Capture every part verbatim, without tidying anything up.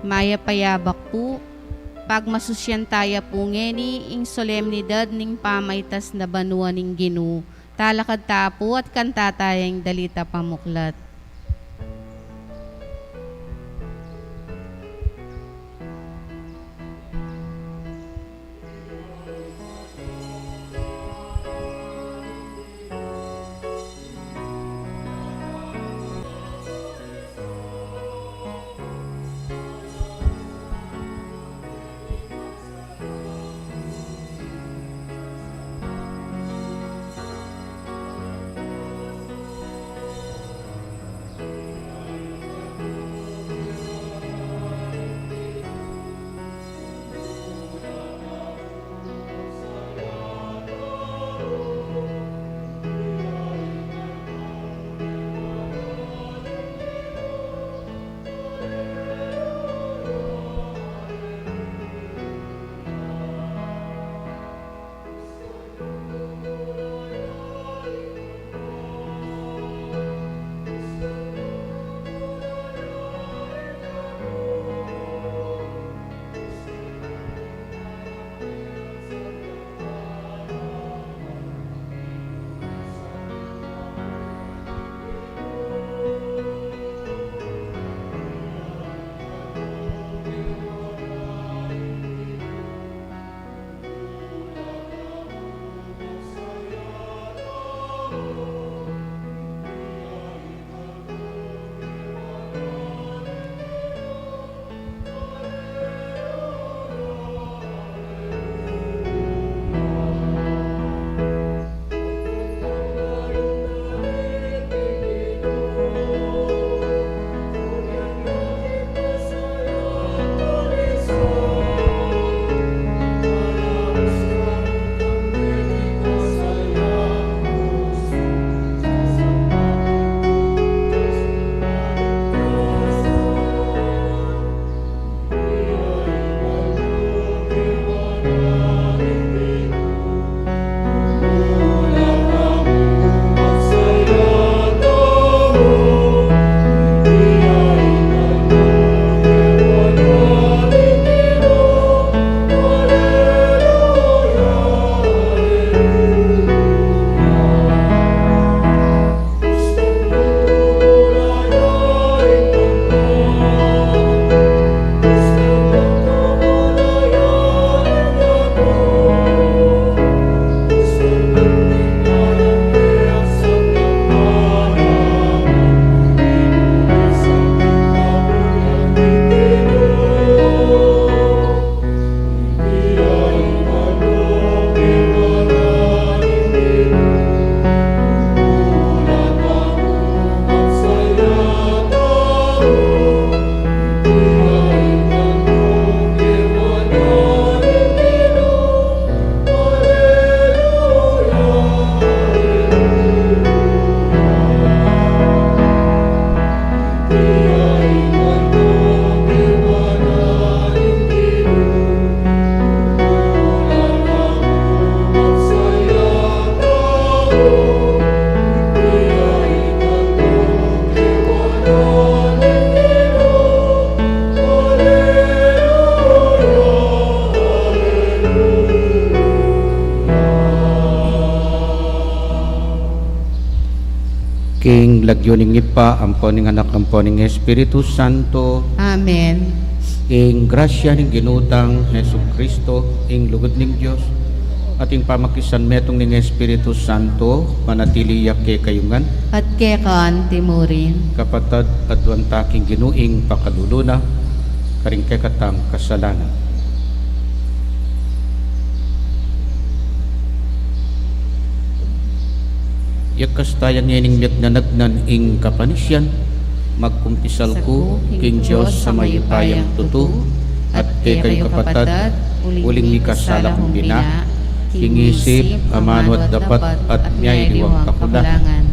Mayap a yabak pu, pagmasusyan taya pu ngeni ing solemnidad ning pamaitas na banua ning Ginu. Talakad ta pu at kanta taya ing dalit a pamuklat. King lagyu ning Ibpa, ampo ning Anak, ampo ning Espiritu Santo. Amen. Ing grasya ning Ginu tang Jesucristo, ing lugud ning Dios, at ing pamakisanmetung ning Espiritu Santo, manatili ya kekayu ngan. At keka anti mu rin. Kapatad, aduan ta king Ginu ing pakalulu na, karing kekatang kasalanan. Yakas taya ngening miyagnanagnan ing kapanisian, magkumpisal ku king Dios a mayupayang tutu, at kekayu kapatad, uling mikasala kung bina, king isip, amanu at dapat, at miyaliwang kakulangan.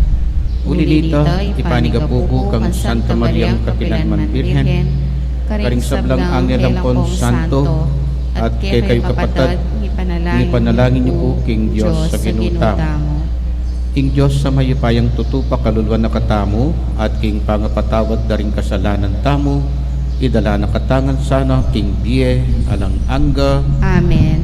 Uli nita, ipanigapu ku kang Santa Mariang kapilanman Birhen, karing sablang anghel ampon santo, at kekayu kapatad, ipanalangin yu ku king Dios a Ginu tamu. Ing Dios a mayupayang tutu pakaluluan na katamu, at king pangapatawad da ring kasalanan tamu, Idala na katamu ngan sana king bie alang angga. Amen.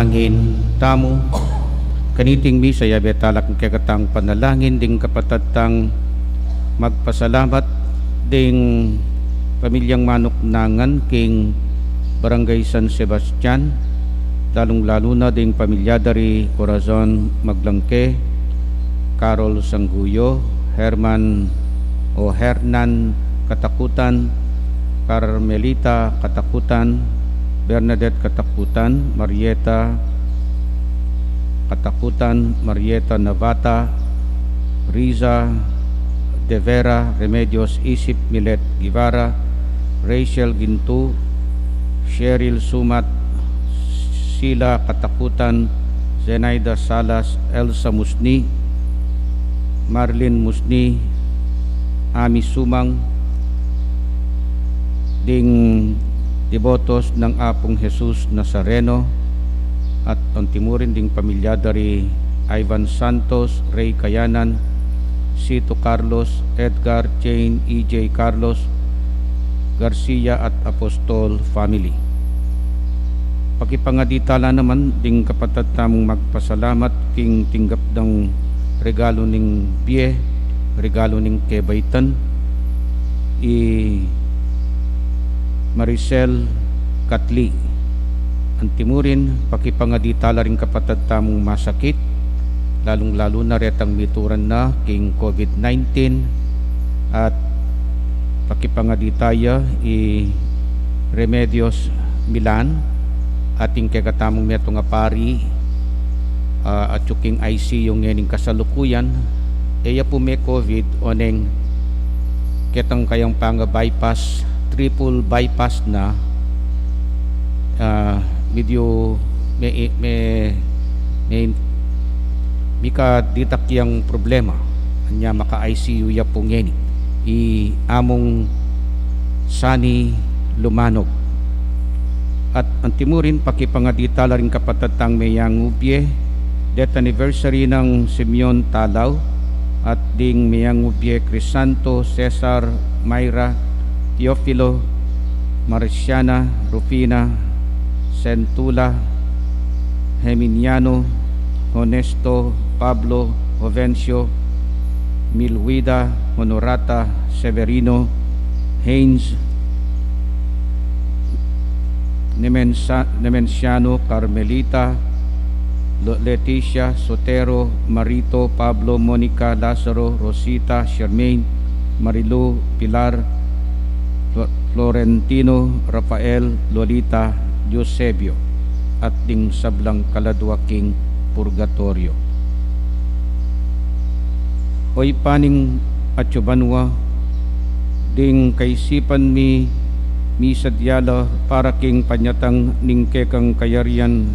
Panalangin tamu. Kaniting misa, yabe tala king kekatang panalangin ding kapatad tang magpasalamat ding pamilyang manuknangan king Barangay San Sebastian, lalung-lalu na ding pamilya da ri Corazon Maglangke, Carol Sangguyo, Herman o Hernan Katakutan, Carmelita Katakutan, Bernadette Katakutan, Marieta Katakutan, Marieta Navata, Riza De Vera, Remedios Isip, Milet Guevara, Rachel Gintu, Cheryl Sumat, Sila Katakutan, Zenaida Salas, Elsa Musni, Marlin Musni, Ami Sumang, ding debotos nang Apung Jesus Nazareno, at antimurin ding pamilya da ri Ivan Santos, Ray Kayanan, Sito Carlos, Edgar, Jane, E J Carlos, Garcia at Apostol family. Pakipangadi tala naman ding kapatad tamung magpasalamat king tinggap dang regalo ning bie, regalo ning kebaitan, i Maricel Katli. Antimurin, pakipangadi tala ring kapatad tamung masakit, lalung-lalu na retang mituran na king COVID nineteen, at pakipangadi taya i Remedios Milan, at ing kekatamung metung a pari, ah, atyu king I C U ngening kasalukuyan, e ya pu me-COVID, oneng ketang kayang panga-bypass, triple bypass na, ah, medyo me-, me-, me-, mika ditak yang problema. Anya maka-I C U ya pu ngeni i Among Sani Lumanog. At antimurin, pakipangadi tala ring kapatad tang meyangubie, death anniversary nang Simeon Talaw, at ding meyangubie Crisanto, Cesar, Myra, Teofilo, Marciana, Rufina, Sentula, Geminiano, Honesto, Pablo, Jovencio, Milwida, Honorata, Severino, Haynes, Nemensa-, Nemenciano, Carmelita, Lo-, Leticia, Sotero, Marito, Pablo, Monica, Lazaro, Rosita, Charmaine, Marilu, Pilar, Flo-, Florentino, Rafael, Lolita, Eusebio, at ding sablang kaladua king purgatoryo. O Ibpa ning atsu banua, ding kaisipan mi, misadya la para king panyatang ning kekang kayarian,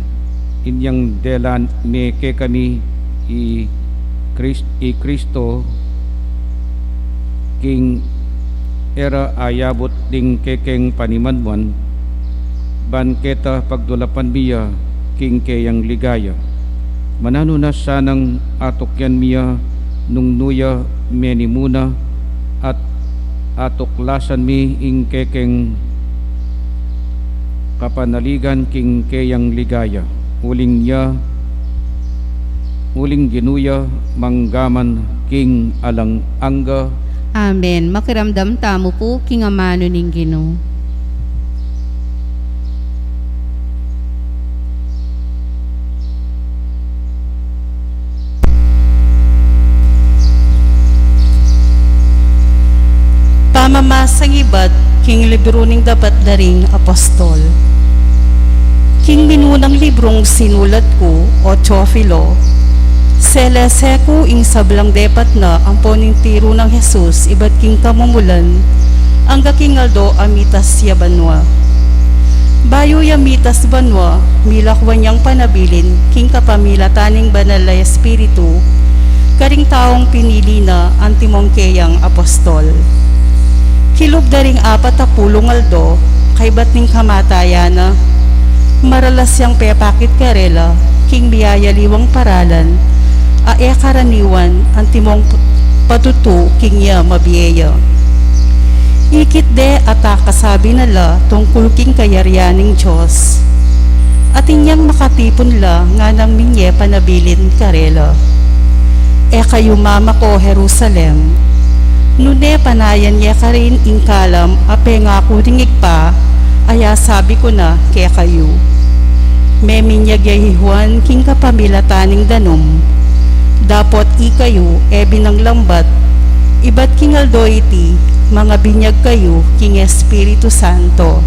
inyang delan me kekami i Kris-, i Kristo, king e ra ayabut ding kekeng panimanmuan, ban keta pagdulapan mi ya king keyang ligaya. Mananu na sanang atukyan mi ya nung nu ya menimuna, at atuklasan mi ing kekeng kapanaligan king keyang ligaya. Uling ya, uling Ginu ya manggaman king alang angga. Amen. Makiramdam tamu pu king amanu ning Ginu. Pamamasang ibat king libru ning Dapat da ring Apostol. King minunang librung sinulat ku, o Teofilo, selese ku ing sablang depat na ampon ing tiru nang Jesus ibat king kamumulan, angga king aldo a mitas ya banua. Bayu ya mitas banua, milakwan yang panabilin king kapamilatan ning Banal a Espiritu karing taung pinili na antimong keyang apostol. Kilub da ring apat a pulung aldo kaybat ning kamatayan na, maralas yang pepakit karela king miyayaliwang paralan a e karaniwan antimong p-, patutu king ya mabie ya. Ikit de at akasabi na la tungkul king kayarian ning Dios. At inyang makatipun la nganang minye panabilin karela, "E kayu mamako Jerusalem, nune panayan ye karin ing kalam a pengaku ning Ibpa a yasabi ku na kekayu. Meminyag ya i Juan king kapamilatan ning danum. Dapot ikayu e binanglambat, ibat king aldo iti, mangabinyag kayu king Espiritu Santo."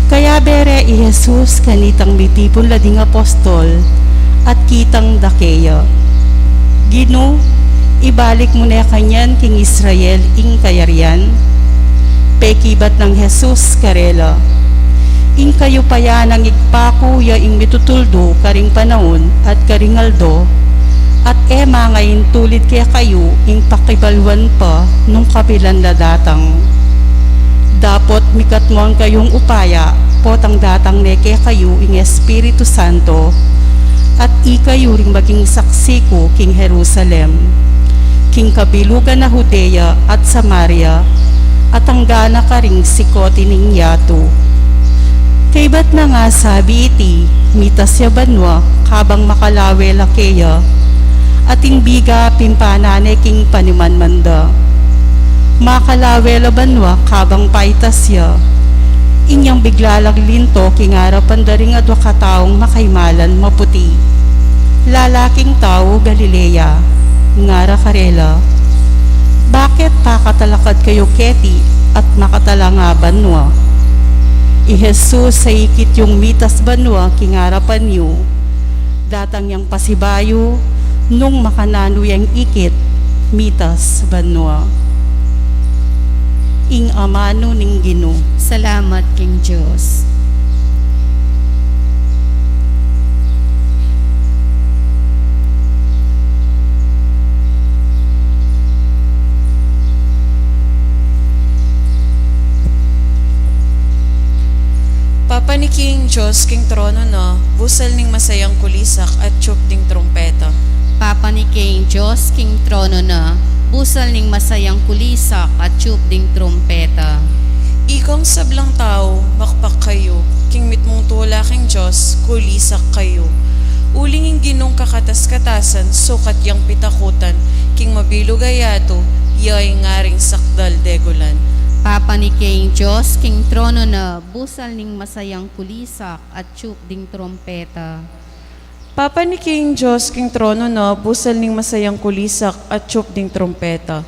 Kayabe re i Jesus kanitang mitipun la ding apostol, at kitang da keya, "Ginu, ibalik mu ne kanyan king Israel ing kayarian?" Pekibat nang Jesus karela, "Ing kayupayan ning Ibpa ku ya ing mitutuldu karing panaun at karing aldo, at e mangaintulid kekayu ing pakibaluan pa nung kapilan la datang. Dapot mikatmuan kayung upaya, potang datang ne kekayu ing Espiritu Santo, at ikayu ring maging saksi ku king Jerusalem, king kabilugan na Judea at Samaria, at angga na karing sikoti ning yatu." Kaybat nang asabi iti, mitas ya banua kabang makalawe la keya, at ing biga pimpana ne king panimanman da. Makalawe la banua kabang paitas ya, inyang bigla lang linto king arapan da ring adua kataung makaimalan maputi, "Lalaking tau Galilea," ngara karela, "bakit pakatalakad kayu keti at makatalanga banua? I Jesus a ikit yung mitas banua king arapan yu, datang yang pasibayu nung makananu yang ikit mitas banua." Ing amanu ning Ginu. Salamat king Dios. Papaniking Dios king trono na, busal ning masayang kulisak at tiup ding trumpeta. Papaniking Dios king trono na, busal ning masayang kulisak at tiup ding trumpeta. Ikong sablang tau, makpak kayu king mitmung tula king Dios, kulisak kayu. Uling ing Ginung kakatas-katasan, sukat yang pitakutan king mabilug a yatu, ya ing ngaring sakdal degulan. Papaniking Dios king trono na, busal ning masayang kulisak at tiup ding trumpeta. Papaniking Dios king trono na, busal ning masayang kulisak at tiup ding trumpeta.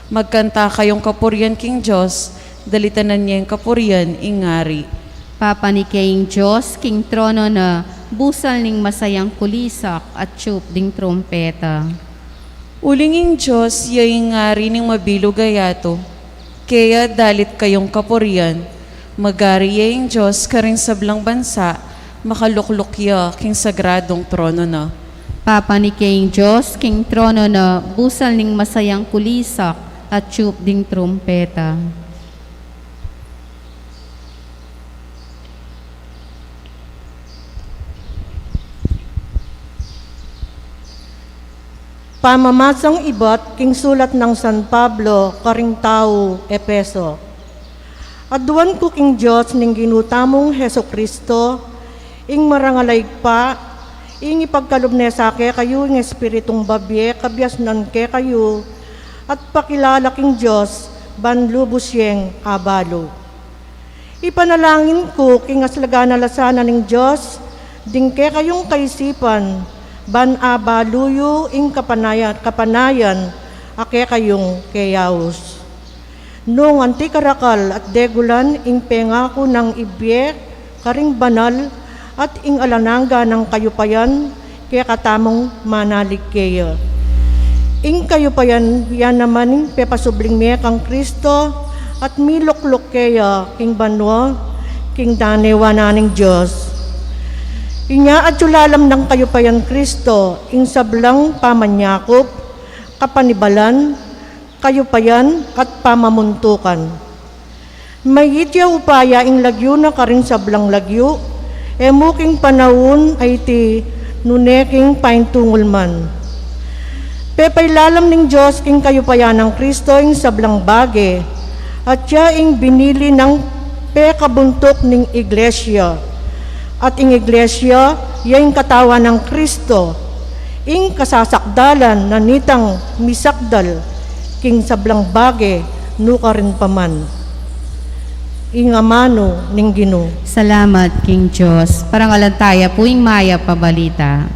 Magkanta kayung kapurian king Dios, dalitanan yeng kapurian ing ngari. Papaniking Dios king trono na, busal ning masayang kulisak at tiup ding trumpeta. Uling ing Dios ya ing ngari ning mabilug a yatu, keya dalit kayung kapurian. Magari ya ing Dios karing sablang bansa, makalukluk ya king sagradung trono na. Papaniking Dios king trono na, busal ning masayang kulisak at tiup ding trumpeta. Pamamasang ibat king sulat nang San Pablo karing tau Efeso. Aduan ku king Dios ning Ginu tamung Jesu-Cristo, ing marangal a Ibpa, ing ipagkalub ne sa kekayu ing Espiritung babie kabiasnan kekayu, at pakilala king Dios ban lubus yeng abalu. Ipanalangin ku king aslagan a lasanan ning Dios ding kekayung kaisipan, ban abalu yu ing kapanaya-, kapanayan a kekayung keyaus. Nung anti karakal at degulan ing pengaku nang ibie karing banal at ing alang angga nang kayupayan kekatamung manalig keya. Ing kayupayan ya naman ing pepasubling mie kang Kristo at milukluk keya king banua king danewan na ning Dios. Inya atyu lalam nang kayupayan Kristo ing sablang pamanyakup, kapanibalan, kayupayan at pamamuntukan. Mayit ya upaya ing lagyu na karing sablang lagyu, e mu king panaun a iti nune king paintungul man. Pepailalam ning Dios king kayupayan nang Kristo ing sablang bage, at ya ing binili nang pekabuntuk ning Iglesia. At ing Iglesia, ya ing katawan nang Kristo, ing kasasakdalan na nitang misakdal king sablang bage nukarin pa man. Ing amanu ning Ginu. Salamat king Dios. Parangalan taya pu ing mayap a balita.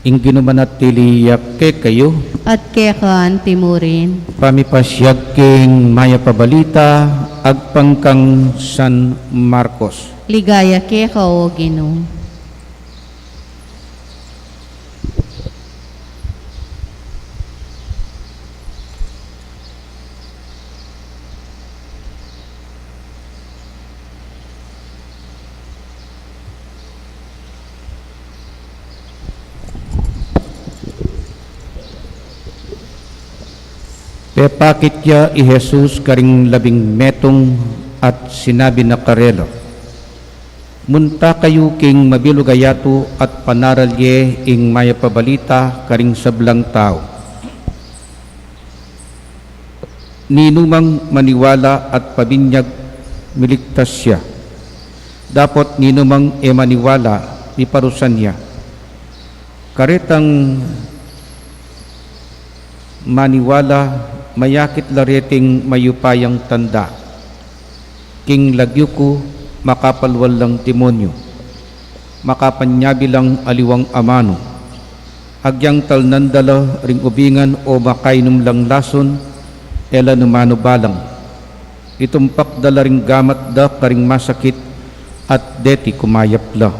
Ing Ginu manatili ya kekayu. At keka antimurin. Pamipasiag king mayap a balita agpang kang San Marcos. Ligaya keka, O Ginu. Pepakit ya i Jesus karing labing metung at sinabi na karela, "Munta kayu king mabilug a yatu at panaral ye ing mayap a balita karing sablang tau. Ninumang maniwala at pabinyag, miligtas ya. Dapot ninumang e maniwala, miparusan ya. Karetang maniwala, mayakit la reting mayupayang tanda. King lagyu ku, makapalwal lang demonyu, makapanyabi lang aliwang amanu. Agyang talnan da la ring ubingan o makainum lang lasun, e la numanu balang. Itumpak da la ring gamat da karing masakit, at deti kumayap la."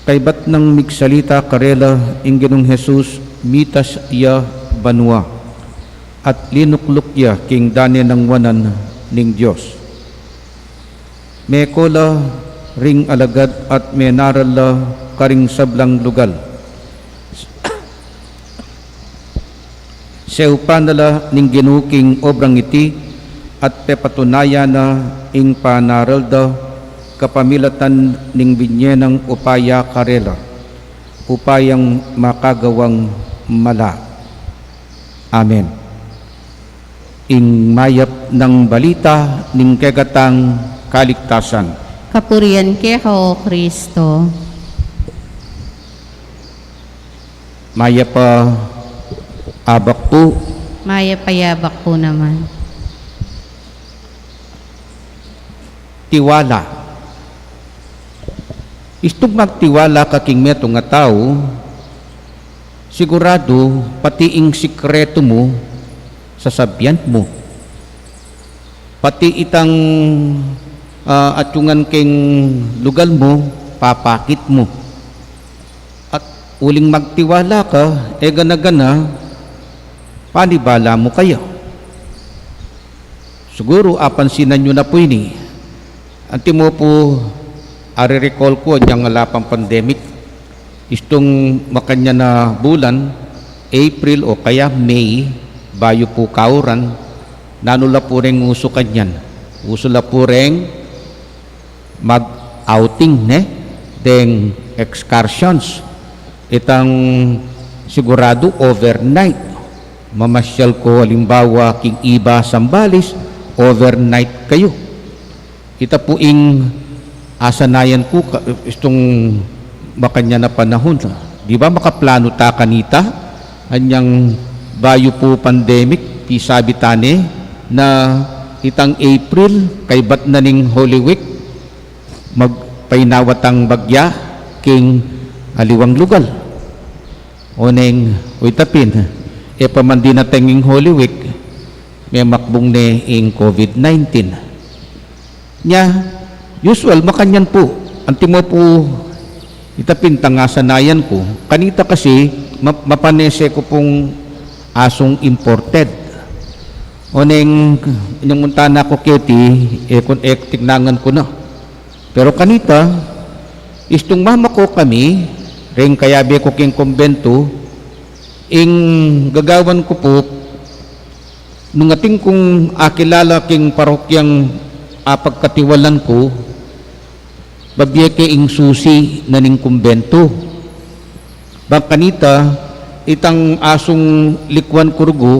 Kaybat nang migsalita karela ing Ginung Jesus, mitas ya banua, at linukluk ya king dane nang wanan ning Dios. Meko la ring alagad at menaral la karing sablang lugal. Seupan na la ning Ginu king obrang iti, at pepatunayan na ing panaral da kapamilatan ning binye nang upaya karela, upayang makagawang mala. Amen. Ing mayap nang balita ning kegatang kaligtasan. Kapurian keka, O Kristo. Mayap a abak pu. Mayap a abak pu naman. Tiwala. Istung magtiwala ka king metung a tau, siguradu pati ing sikretu mu, sasabian mu. Pati itang, ah, atyungan king lugal mu, papakit mu. At uling magtiwala ka, e gana-gana, panibala mu kaya. Siguru apansinan yu na pu ini. Antimo pu, ari-recall ku anyang ala pang pandemic. Istung makanyan a bulan, April o kaya May, bayu pu kauran, nanu la pu reng usu kanyan? Usu la pu reng mag-outing, ne? Deng excursions. Itang siguradu overnight. Mamasyal ko, alimbawa, king Iba, Zambales, overnight kayu. Ita pu ing asanayan ku ka, istung makanyan a panahun. Di ba makaplanu ta kanita? Anyang bayu pu pandemic, pisabi ta ne na itang April, kaybat na ning Holy Week, magpainawa tang bagya king aliwang lugal. Oneng, uy, tapin, e pa man dinateng ing Holy Week, memakbung ne ing COVID nineteen. Nya, usual, makanyan pu. Antimo pu, itapin tang asanayan ku. Kanita kasi, ma-, mapanese ku pung asung imported. Oneng, inyang munta na ku keti, e kun, e, tiknangan ku na. Pero kanita, istung mamako kami, reng kayabe ku king kumbento, ing gagawan ku pu, nung atin kung akilala king parokyang apagkatiwalan ku, babie ke ing susi na ning kumbento. Bang kanita, itang asung likwan ku rugu,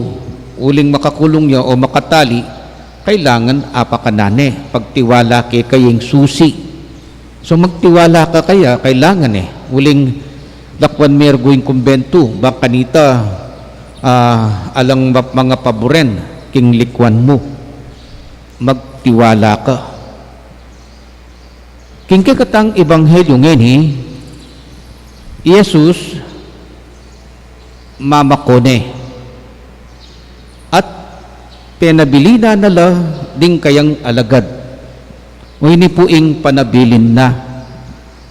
uling makakulung ya o makatali, kailangan apakanan ne, pagtiwala ke kaya ing susi. So, magtiwala ka kaya, kailangan e. Uling lakwan me rugu ing kumbento, bang kanita, ah, alang ma-, mangapaburen king likwan mu. Magtiwala ka. King kekatang ebanghelyo ngeni, i Jesus mamako ne. At penabilin na la ding kayang alagad. O ini pu ing panabilin na.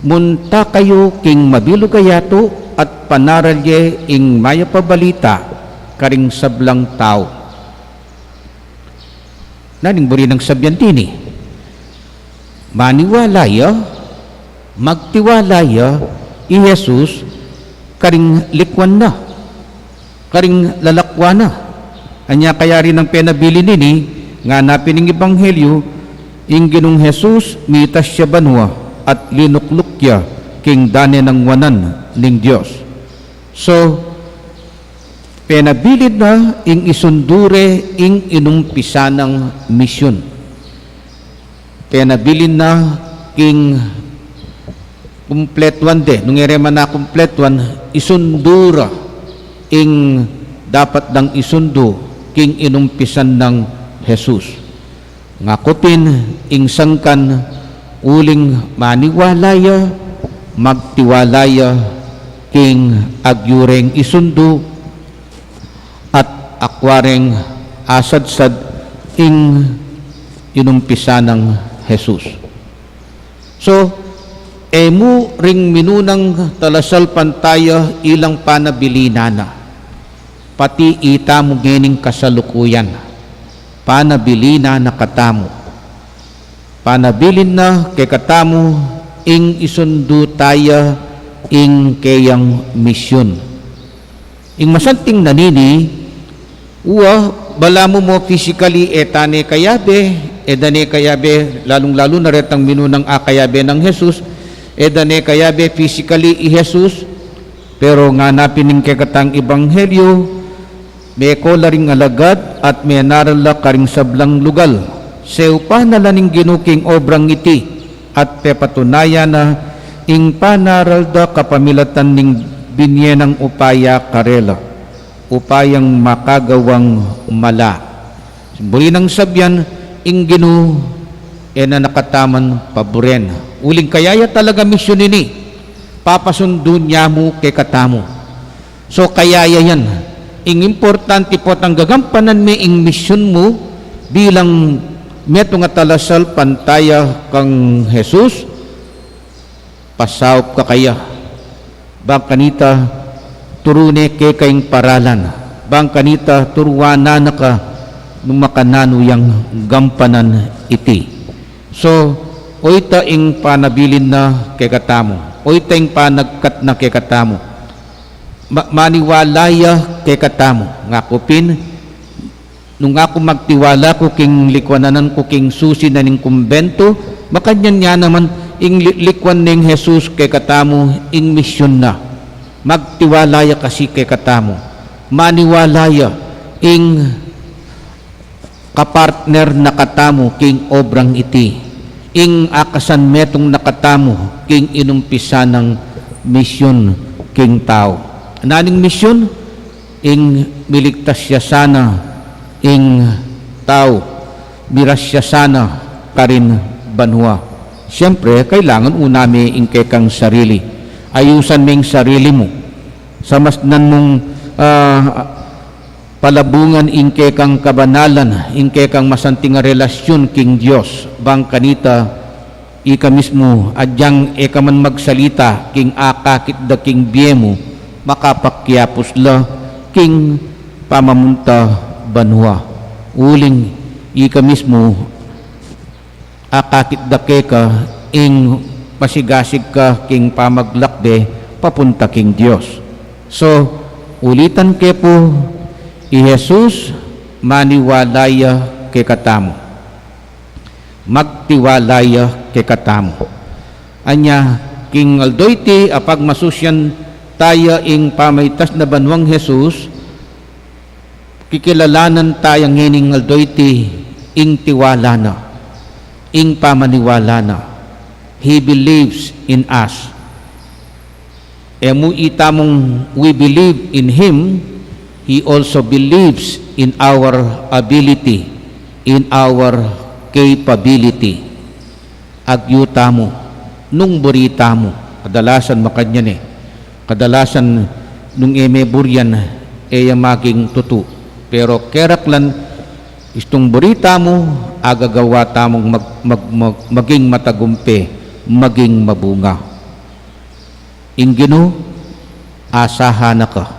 Munta kayu king mabilug a yatu at panaral ye ing mayap a balita karing sablang tau. Naning buri nang sabyan tini? Maniwala ya, magtiwala ya, i Jesus, karing likwan na, karing lalakwan na. Anya kaya rin ang penabilin ini, ngana pin ning ebanghelyo, ing Ginung Jesus, mitas ya banua, at linukluk ya, king dane nang wanan ning Dios. So, penabilin na ing isundu re ing inumpisan nang misyun. Penabilin na king kumpletuan de, nung e re man na kumpletuan, isundu ra ing dapat dang isundu king inumpisan nang Jesus. Ngaku pin ing sangkan uling maniwala ya, magtiwala ya, king agyu reng isundu, at akua reng asadsad ing inumpisan nang Jesus. So, e mu ring minunang talasalpantaya ilang panabilinan na. Pati itamu ngening kasalukuyan, panabilinan na katamu. Panabilin na kekatamu ing isundu taya ing keyang misyun. Ing masanting na nini, ua, balamu mo physically e ta ne kayabe, e da ne kayabe, lalung-lalu na retang minunang akayabe nang Jesus, e da ne kayabe physically i Jesus, pero ngana pin ning kekatang ebanghelyo, meko la ring alagad at menaral la karing sablang lugal. Seupan na la ning Ginu king obrang iti, at pepatunayan na ing panaral da kapamilatan ning binye nang upaya karela, upayang makagawang mala. Buri nang sabyan, ing Ginu e na na kataman paburen. Uling kaya ya talaga misyun ini, papasundun ya mu kekatamu. So, kaya ya yan. Ing importante potang gagampanan me ing misyun mu bilang metung a talasalpantaya kang Jesus, pasaup ka kaya. Bang kanita, turu ne keka ing paralan. Bang kanita, turuan na na ka nung makananu yang gampanan iti. So, oyta ing panabilin na kekatamu. Oyta ing panagkat na kekatamu. Ma-, maniwala ya kekatamu. Ngaku pin, nung aku magtiwala ku king likwanan ku king susi na ning kumbento, makanyan ya naman ing li-, likwan ning Jesus kekatamu ing misyun na. Magtiwala ya kasi kekatamu. Maniwala ya ing kapartner na katamu king obrang iti, ing akasan metung na katamu king inumpisan nang misyun king tau. Naning misyun, ing miligtas ya sana ing tau, mirasya sana karin banua. Siyempre, kailangan una me ing kekang sarili. Ayusan me ing sarili mu. Samasnan mung, ah, palabungan ing kekang kabanalan, ing kekang masanting a relasyun king Dios, bang kanita ika mismu, agyang e ka man magsalita, king akakit da king bie mu, makapakiapus la king pamamunta banua. Uling ika mismu, akakit da keka ing masigasig ka king pamaglakbe papunta king Dios. So, ulitan ke pu, i Jesus maniwala ya kekatamu. Magtiwala ya kekatamu. Anya, king aldo iti, apagmasusyan taya ing pamaitas na banuang Jesus, kikilalanan taya ngening aldo iti ing tiwala na, ing pamaniwala na. He believes in us. E mu itamung we believe in Him, He also believes in our ability, in our capability. Agyu tamu, nung buri tamu, kadalasan makanyan e. Kadalasan nung e me burian, e ya maging tutu. Pero keraklan, istung buri tamu, agagawa tamung mag-, mag-, mag-, maging matagumpe, maging mabunga. Ing Ginu, asahan na ka.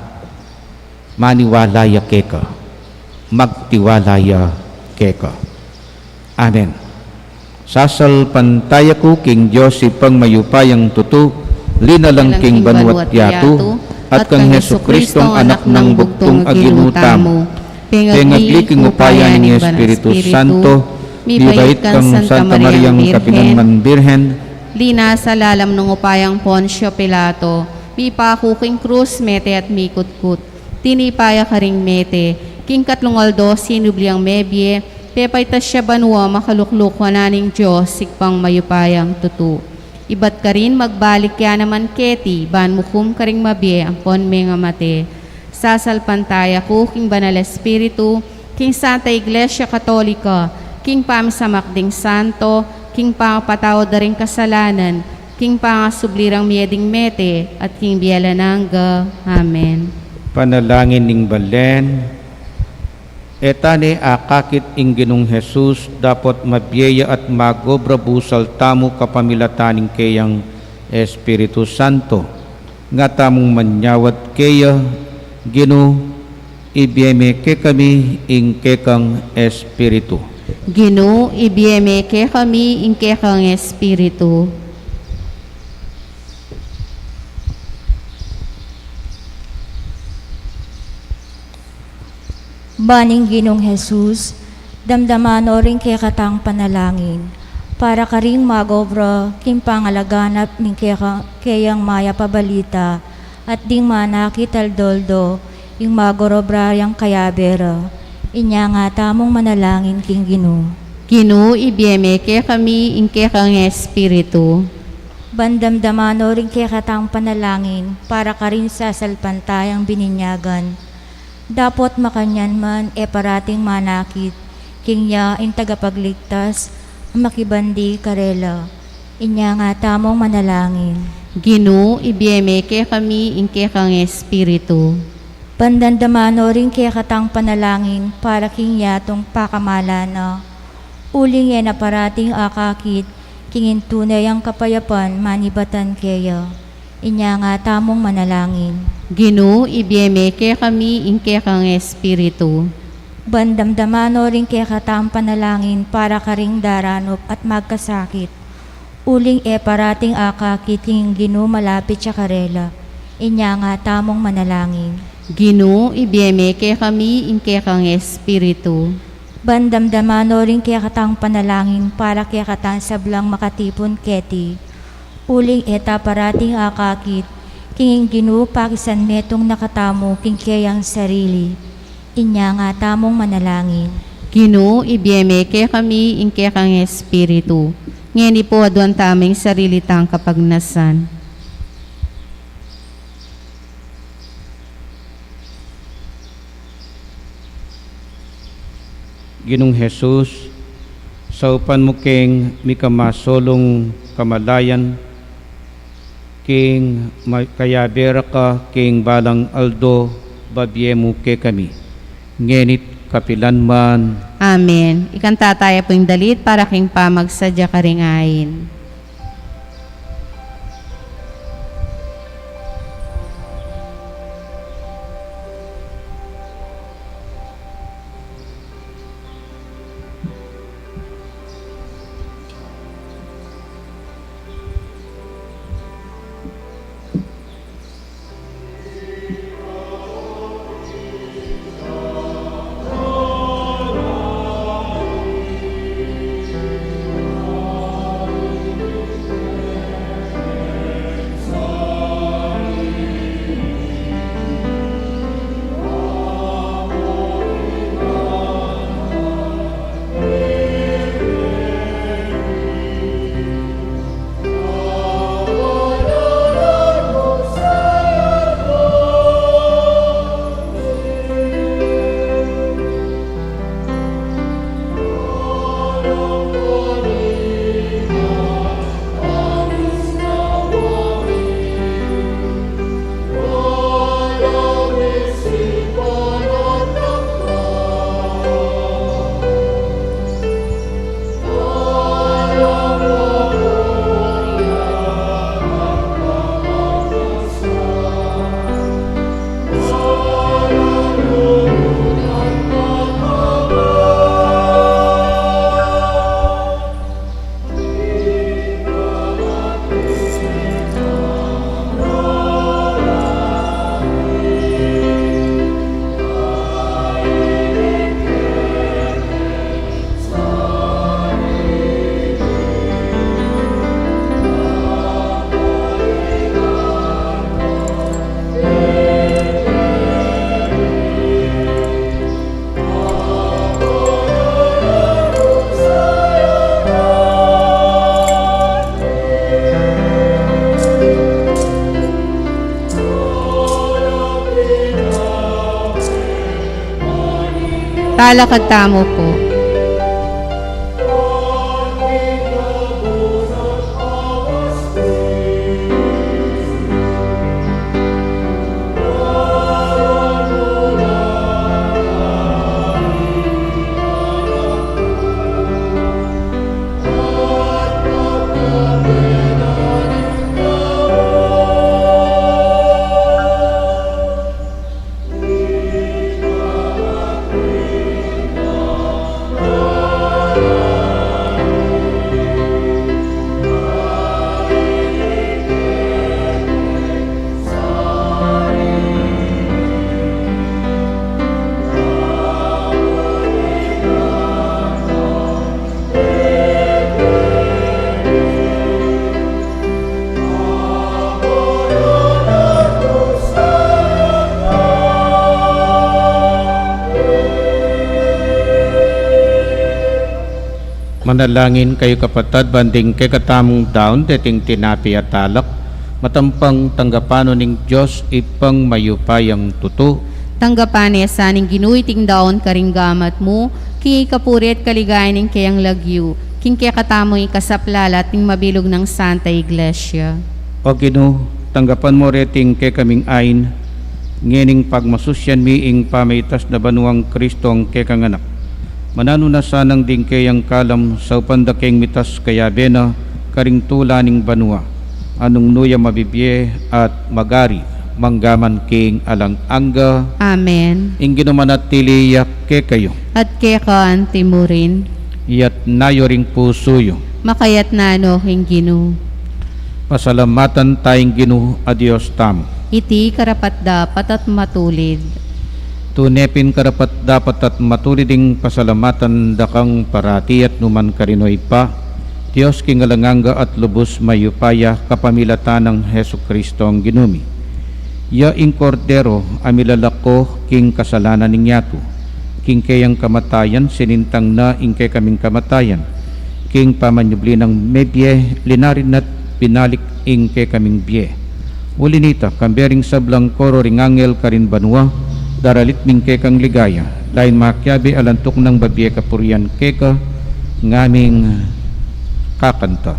Maniwala ya keka. Magtiwala ya keka. Amen. Sasalpantaya ku king Dios Ibpang mayupayang tutu, linalang king banua't yatu, at kang Jesucristong Anak nang bugtung a Ginu tamu. Pengagli king upaya ning Espiritu Santo, mibait kang Santa Mariang kapilanman Birhen, linasa lalam ning upayang Poncio Pilato, mipaku king krus, mete at mikutkut. Tinipa ya karing mete, king katlung aldo sinubli yang mebie, pepaitas ya banua, makalukluk wanan ning Dios Ibpang mayupayang tutu. Ibat karin magbalik ya naman keti, ban mukum karing mabie ampon mengamate. Sasalpantaya ku king Banal Espiritu, king Santa Iglesia Katolika, king pamisamak ding santo, king pangapatawad da ring kasalanan, king pangasubli rang mie ding mete, at king bie alang angga. Amen. Panalangin ning Balen. E ta ne akakit ing Ginung Jesus, dapot mabie ya at magobra busal tamu kapamilatan ning keyang Espiritu Santo. Nga tamung manyawad keya, Ginu, ibie me kekami ing kekang Espiritu. Ginu, ibie me kekami ing kekang Espiritu. Ban ing Ginung Jesus, damdaman no ring kekatang panalangin, para karing magobra king pangalaganap ning keka-, keyang mayap a balita, at ding manakit aldo-aldo, ing magorobra yang kayabe ra. Inya nga tamung manalangin king Ginu. Ginu, ibie me kekami ing kekang Espiritu. Ban damdaman no ring kekatang panalangin, para karing sasalpantayang bininyagan. Dapot makanyan man e parating manakit, king ya ing tagapagligtas, a makibandi karela. Inya nga tamung manalangin. Ginu, ibie me kekami ing kekang Espiritu. Ban damdaman no ring kekatang panalangin, para king yatung pakamalan na. Uling e na parating akakit, king intune yang kapayapan manibatan keya. Inya nga tamung manalangin. Ginu, ibie me kekami ing kekang Espiritu. Ban damdaman no ring kekatang panalangin para karing daranup at magkasakit. Uling e parating akakit king Ginu malapit ya karela. Inya nga tamung manalangin. Ginu, ibie me kekami ing kekang Espiritu. Ban damdaman no ring kekatang panalangin para kekatang sablang makatipun keti. Uling e ta parating akakit, king ing Ginu pakisan metung na katamu king keyang sarili. Inya nga tamung manalangin. Ginu, ibie me kekami ing kekang Espiritu. Ngeni pu aduan tamu ing sarili tang kapagnasan. Ginung Jesus, saupan mu keng mikamasulung kamalayan, king ma-, kayabe ra ka king balang aldo, babie mu kekami, ngeni't kapilan man. Amen. Ikanta taya pu ing dalit para king pamagsadya karing ain. Talakad tamu pu. Manalangin kayu, kapatad, ban ding kekatamung daun, deting tinape at alak, matampang tanggapan no ning Dios Ibpang mayupayang tutu. Tanggapan na sa ning Ginu iting daun karing gamat mu, king ikapuri at kaligayan ning keyang lagyu, king kekatamung ikasaplala at ning mabilug nang Santa Iglesia. O Ginu, tanggapan mu reting kekaming ain, ngening pagmasusyan mi ing pamaitas na banuang Kristong kekang Anak. Mananu na sanang ding keyang kalam saupan da keng mitas kayabe na karing tula ning banua, a nung nu ya mabibie at mag-ari mangga man king alang angga. Amen. Ing Ginu manatili ya kekayu. At keka anti mu rin. Iyatas yu ring pusu yu. Makayatas no king Ginu. Pasalamatan taya ing Ginu a Dios tamu. Iti karapat-dapat at matulid. Tune pin karapat-dapat at matulid ing pasalamatan da kang parati at nu man karin, O Ibpa, Dios king alang angga at lubus mayupaya, kapamilatan nang Jesucristong Ginu mi. Ya ing Kordero a milalako king kasalanan ning yatu. king keyang kamatayan, sinintang na ing kekaming kamatayan. King pamanyubli nang mebie, linarin na't binalik ing kekaming bie. Uli nita, kambe ring sablang koro ring angel karin banua, daralit mi ing kekang ligaya, lain makiabe alang tuknang babie kapurian keka, ngaming kakanta.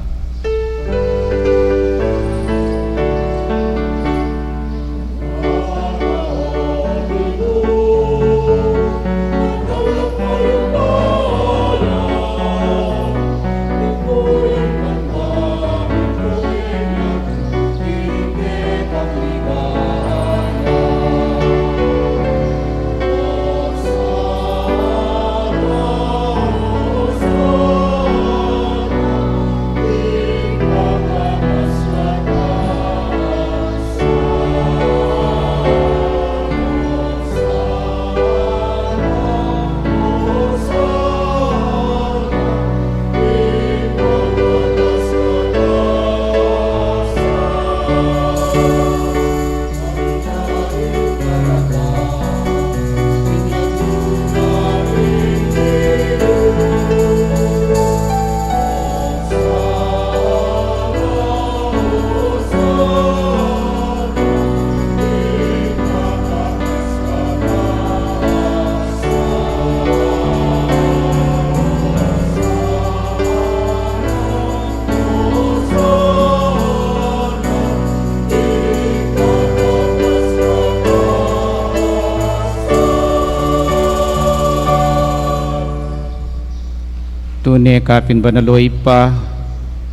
Tune kapin banal, o Ibpa,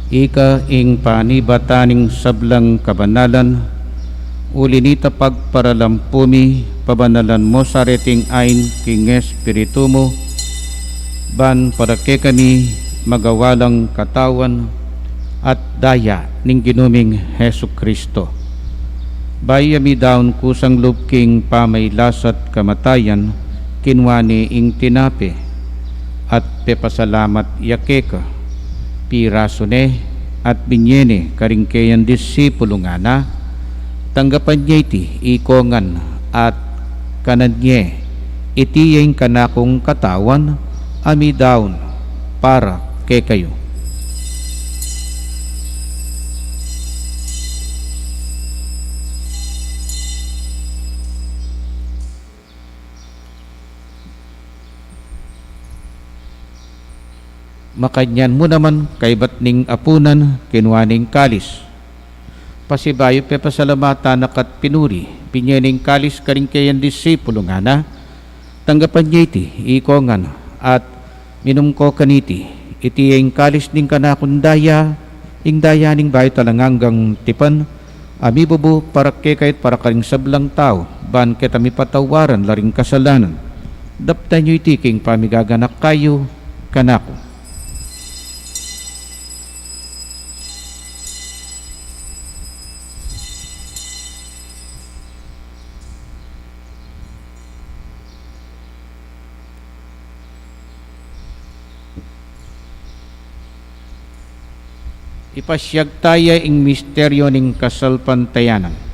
ika ing panibatan ning sablang kabanalan, uli nita pagparalampu mi, pabanalan mu sa reting ain king Espiritu mu, ban para kekami magawa lang katawan at daya ning Ginu ming Jesucristo. Bayu ya midaun kusang lub king pamailasa't kamatayan, kinua ne ing tinape, at pepasalamat ya keka, pirasu ne, at binye ne karing keyang disipulu, ngana: Tanggapan ye iti, ikong ngan, at kanan ye, iti ya ing kanakung katawan, a midaun para kekayu. Makanyan mu naman, kaybat ning apunan, kinua ne ing kalis. Pasibayu pepasalamatan na ka't pinuri, binye ne ing kalis karing keyang disipulu, ngana: Tanggapan ye iti, ikong ngan, at minum ko kaniti, iti ya ing kalis ning kanakung daya, ing daya ning bayu at alang anggang tipan, a mibubu para kekayu at para karing sablang tau, ban keta mipatawaran la ring kasalanan. Daptan yu iti king pamigaganaka yu kanaku. Ipasiag taya ing misteryu ning kasalpantayanan.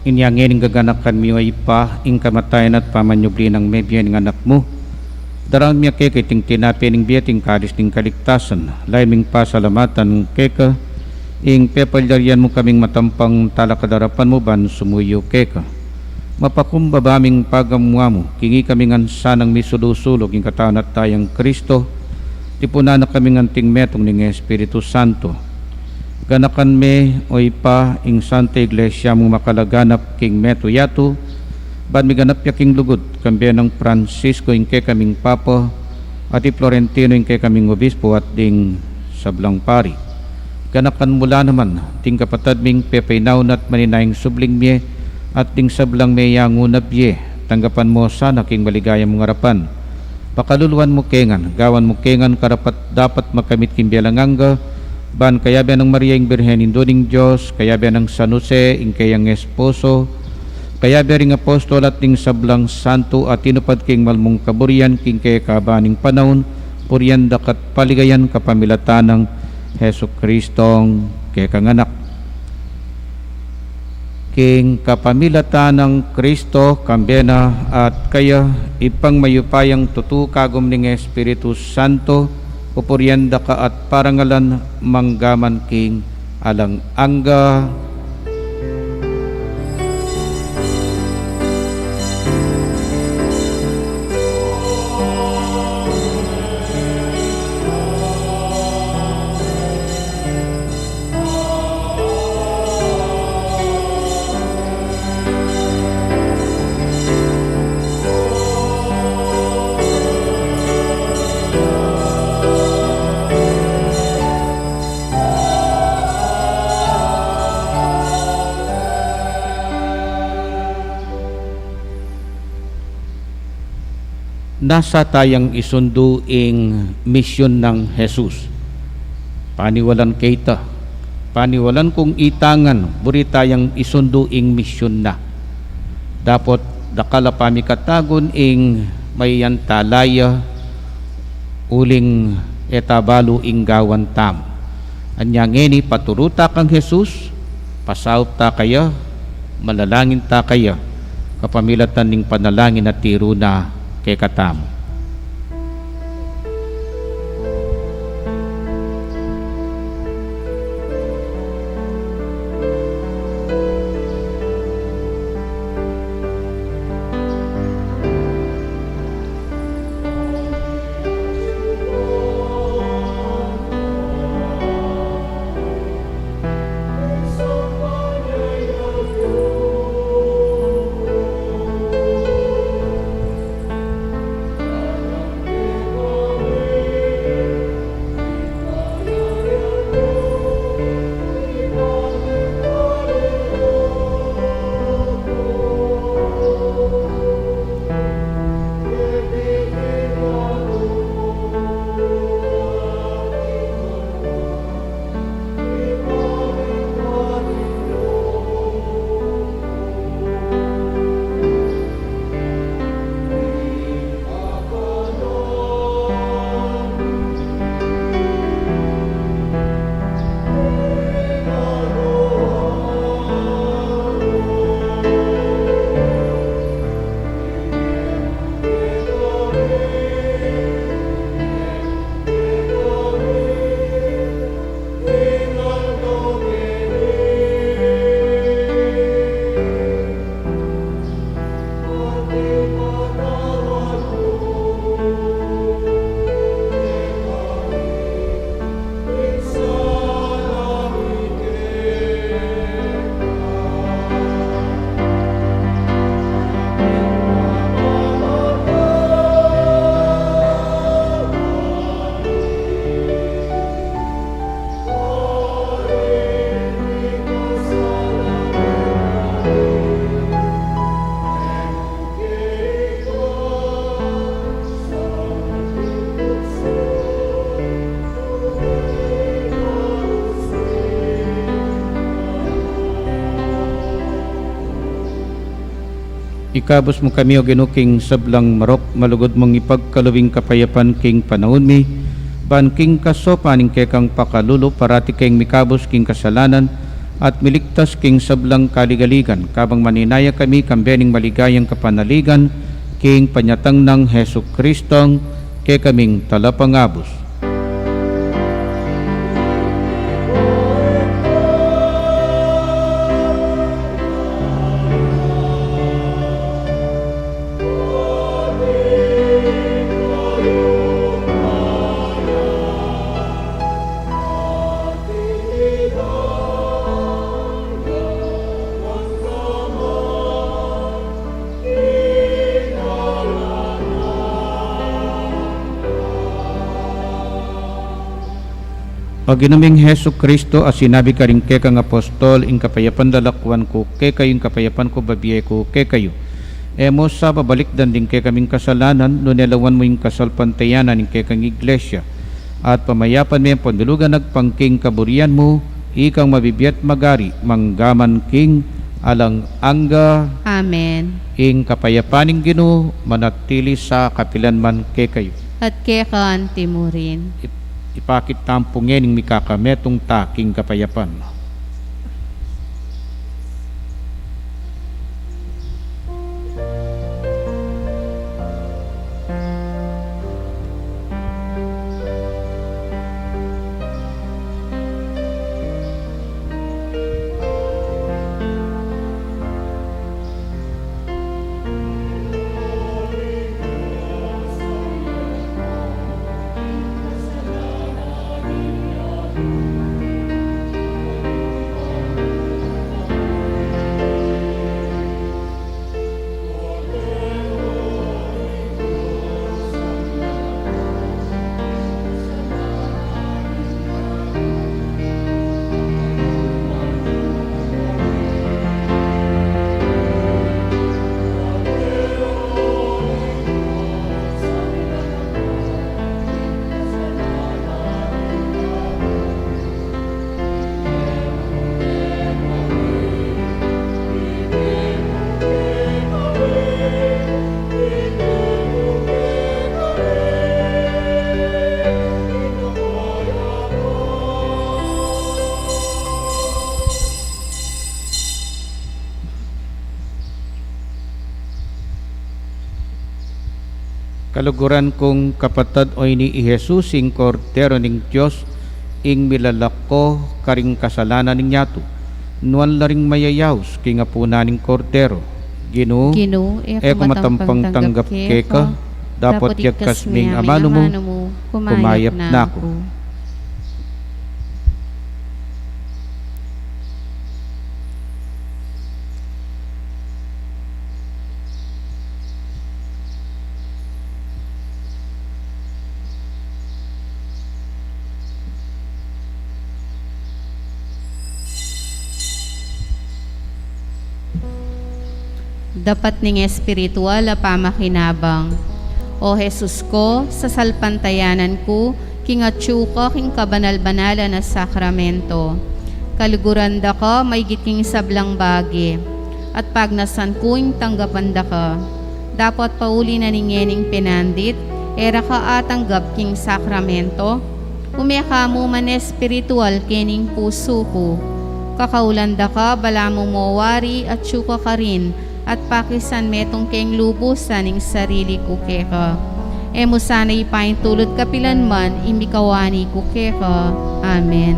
Inya ngeni ing gaganakan mi, o Ibpa, ing kamatayan at pamanyubli nang mebie ning Anak mu, Daraun mi keka iting tinape ning bie, iting kalis ning kaligtasan. Lalu ming pasalamatan keka ing pepalyarian mu kaming matampang talakad king arapan mu ban sumuyu keka. Mapakumbaba ming pagamu-amu king ikami ngan sanang misulu-sulu king katawan at dayang Kristo, tipunan na kaming anting metung ning Espiritu Santo. Ganakan me, o Ibpa, ing Santa Iglesia mung makalaganap king metung yatu, ban miganap ya king lugud, kambe nang Francisco ing kekaming Papa, at i Florentino ing kekaming Obispo at ding sablang pari. Ganakan mu la naman ding kapatad ming pepainaun at maninayang subling mie, at ding sablang meyangu na bie, tanggapan mu sana king maligaya mung arapan. Pakaluluan mu ke ngan, gawan mu ke ngan karapat-dapat makamit king bie alang angga, ban kayabe nang Maria ing Birhen Indu ning Dios, kayabe nang San Jose ing keyang esposo, kayabe ring apostol at ding sablang santo a tinupad king mal mung kaburian king kekaban ning panaun, purian daka at paligayan kapamilatan nang Jesucristong kekang Anak. King kapamilatan nang Kristo, kambe na at kaya, Ibpang mayupayang tutu, kagum ning Espiritu Santo, pupurian daka at parangalan manggaman king alang angga. Nasa tayang isundu ing misyun nang Jesus. Paniwalan ke ita, paniwalan kung ita ngan, buri tayang isundu ing misyun na. Dapot dakal a pamikatagun ing mayantalaya, uling e ta balu ing gawan tamu. Anya ngeni, paturu ta kang Jesus, pasaup ta kaya, manalangin ta kaya, kapamilatan ning panalangin a tiru na kekatamu. Ikabus mu kami, O Ginu, king sablang marok, malugud mung ipagkalub ing kapayapan king panaun mi, ban king kasopan ning kekang pakalulu, parati keng mikabus king kasalanan, at miligtas king sablang kaligaligan, kabang maninaya kami kambe ning maligayang kapanaligan, King panyatang nang Jesucristong kekaming Talapangabus. O Ginu ming Jesucristo, a sinabi karing kekang apostol, ing kapayapan lalakwan ku kekayu, ing kapayapan ku bibie ku kekayu. E mu sa babalikdan ding kekaming kasalanan, nune lawan mu ing kasalpantayanan ning kekang Iglesia, at pamayapan me panulugan agpang king kaburian mu, ikang mabibie at magari, mangga man king alang angga. Amen. Ing kapayapan ning Ginu manatili sa kapilan man kekayu. At keka anti mu rin. Ip-, ipakit tamu pu ngening mikakametung ta king kapayapan. Kaluguran kung kapatad, o ini i Jesus, ing Kordero ning Dios, ing milalako karing kasalanan ning yatu. Nuan la ring mayayaus king apunan ning Kordero. Ginu, Ginu, e ku matampang tanggap keka, dapot yagkas me ing amanu mu, kumayap na ku. Dapat ning espiritual a pamakinabang. O Jesus ko, sasalpantayanan ku king atyu ka king kabanal-banalan a sakramento. Kaluguran da ka maigit king sablang bage, at pagnasan ku ing tanggapan da ka. Dapot pauli na ning ngening penandit, e ra ka atanggap king sakramento, ume ka mu man espiritual kening pusu ku. Kakaulan da ka, balamu mo wari atyu ka karin, at pakisan metung keng lubusan ing sarili ku keka. E mu sana ipaintulut kapilan man ing mikawani ku keka. Amen.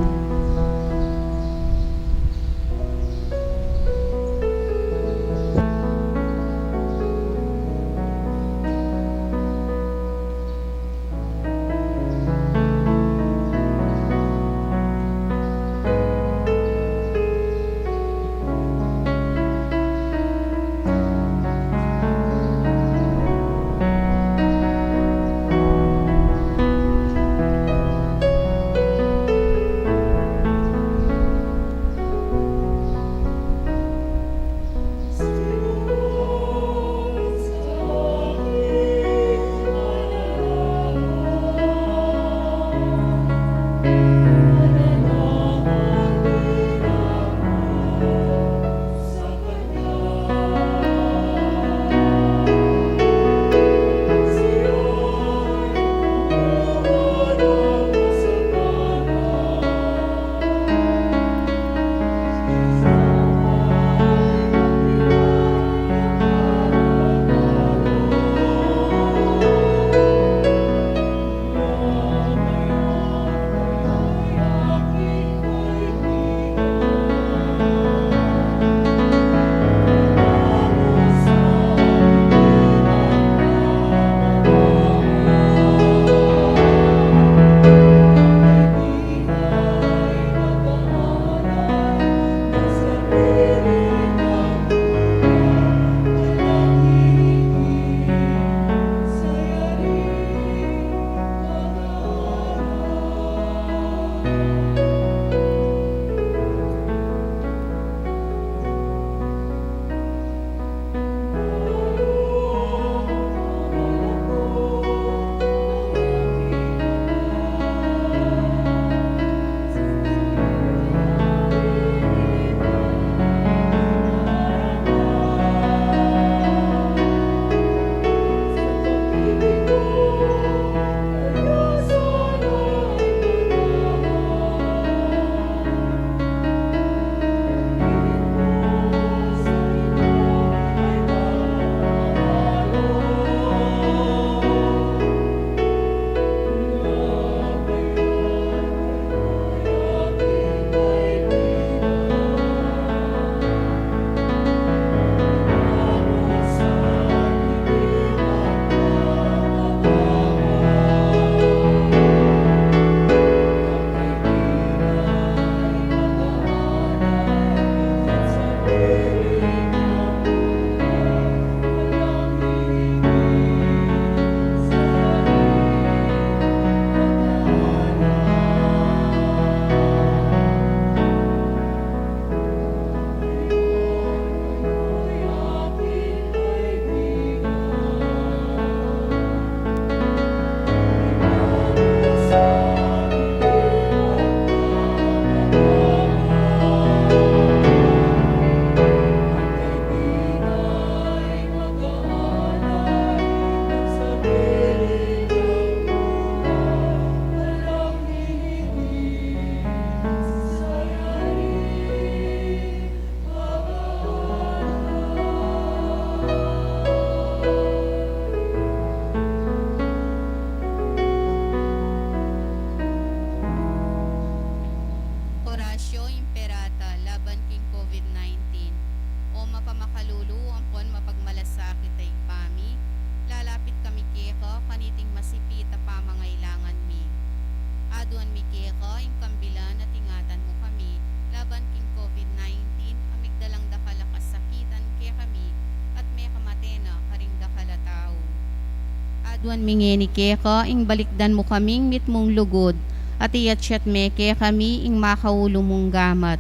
Itiyaduan mi ngeni keka ing balikdan mu kaming mitmung lugud, at iyatyat me kekami ing makaulu mung gamat.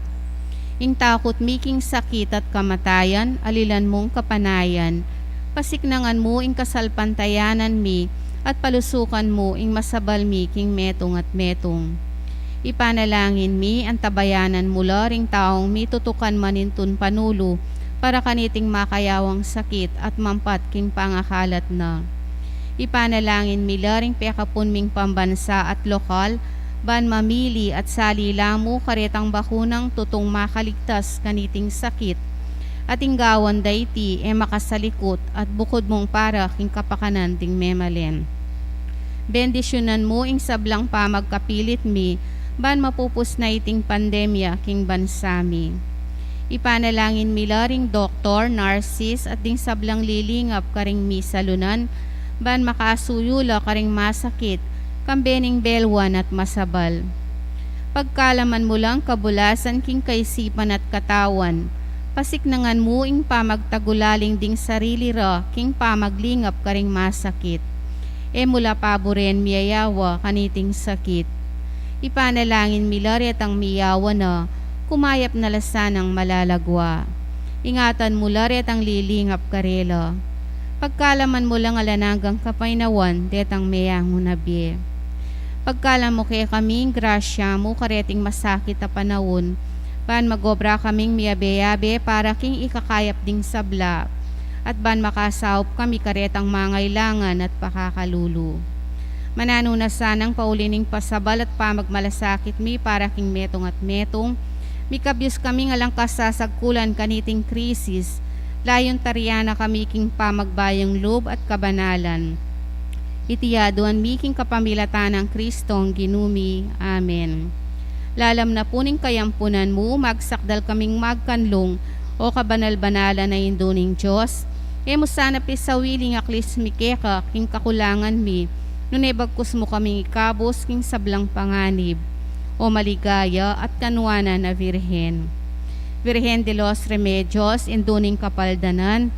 Ing takut mi king sakit at kamatayan, alilan mung kapanayan. Pasiknangan mu ing kasalpantayanan mi, at palusukan mu ing masabal mi king metung at metung. Ipanalangin mi, antabayanan mu la ring taung mitutukan manintun panulu para kaniting makayawang sakit at mampat king pangakalat na. Ipanalangin mi la ring pekapun ming pambansa at lokal, ban mamili at sali la mu karetang bakunang tutung makaligtas kaniting sakit, at ing gawan da iti e makasalikut at bukud mung para king kapakanan ding memalen. Bendisyunan mu ing sablang pamagkapilit mi, ban mapupus na iting pandemya king bansa mi. Ipanalangin mi la ring doktor, narsis, at ding sablang lilingap karing misalunan, ban makasuyu la karing masakit, kambe ning belwan at masabal. Pagkalaman mu lang kabulasan king kaisipan at katawan, pasiknangan mu ing pamagtagulaling ding sarili ra king pamaglingap karing masakit. E mu la paburen miyayawa kaniting sakit. Ipanalangin mi la retang miyawa na, kumayap na la sanang malalagwa. Ingatan mu la retang lilingap karela. Pagkalaman mu lang alang anggang kapaynawan detang meyangu na bie. Pagkalam mu kekami ing grasya mu kareting masakit a panaun, ban magobra kaming miyabe-yabe para king ikakayap ding sabla, at ban makasaup kami karetang mangailangan at pakakalulu. Mananu na sanang pauli ning pasabal at pamagmalasakit mi para king metung at metung, mikabyus kaming alang kasasagkulan kaniting krisis, layun tarian na kami king pamagbayung lub at kabanalan. Iti yaduan mi king kapamilatan nang Kristong Ginu mi. Amen. Lalam na pu ning kayampunan mu, magsakdal kaming magkanlung, o kabanal-banalan a Indu ning Dios. E mu sana pisawili ing aklis mi keka king kakulangan mi, nune bagkus mu kaming ikabus king sablang panganib. O maligaya at kanuanan a Virgen. Virgen de los Remedios, Indu ning Kapaldanan,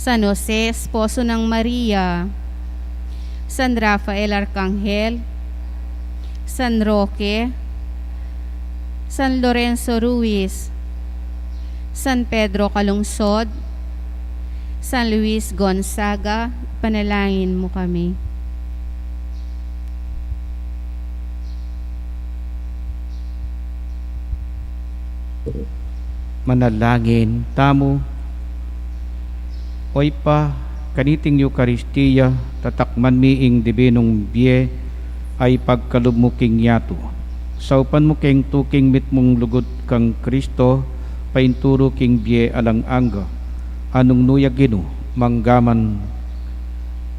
San Jose, esposo nang Maria, San Rafael Arkanghel, San Roque, San Lorenzo Ruiz, San Pedro Calungsod, San Luis Gonzaga, ipanalangin mu kami. Manalangin tamu. O Ibpa, kaniting Eukaristia, tatakman mi ing dibinung bie a ipagkalub mu king yatu. Saupan mu keng tuking mitmung lugud kang Kristo, painturu king bie alang angga. Nung nu ya Ginu, manggaman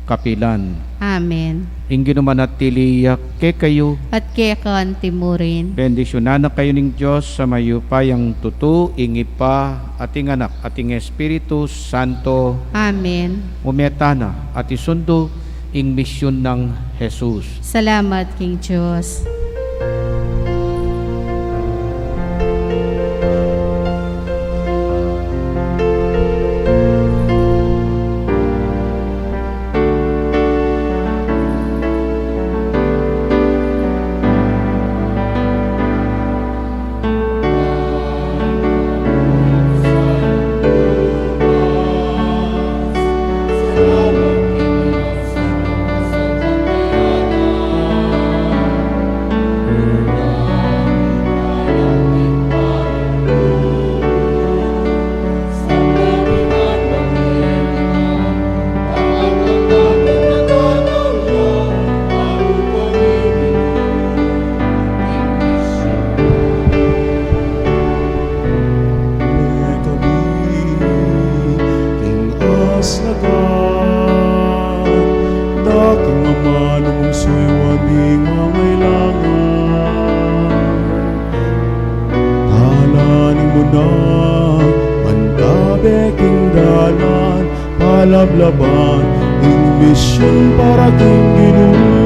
kapilan. Amen. Ing Ginu manatili ya kekayu. At keka anti mu rin. Bendisyunan na kayu ning Dios a mayupayang tutu, ing Ibpa, at ing Anak, at ing Espiritu Santo. Amen. Umeta na at isundu ing misyun nang Jesus. Salamat king Dios. King aslagan, daking amanung suyuan ding mangailangan. Dalanan mu na, mantabe king dalan, palablaban ing misyun para king Ginu.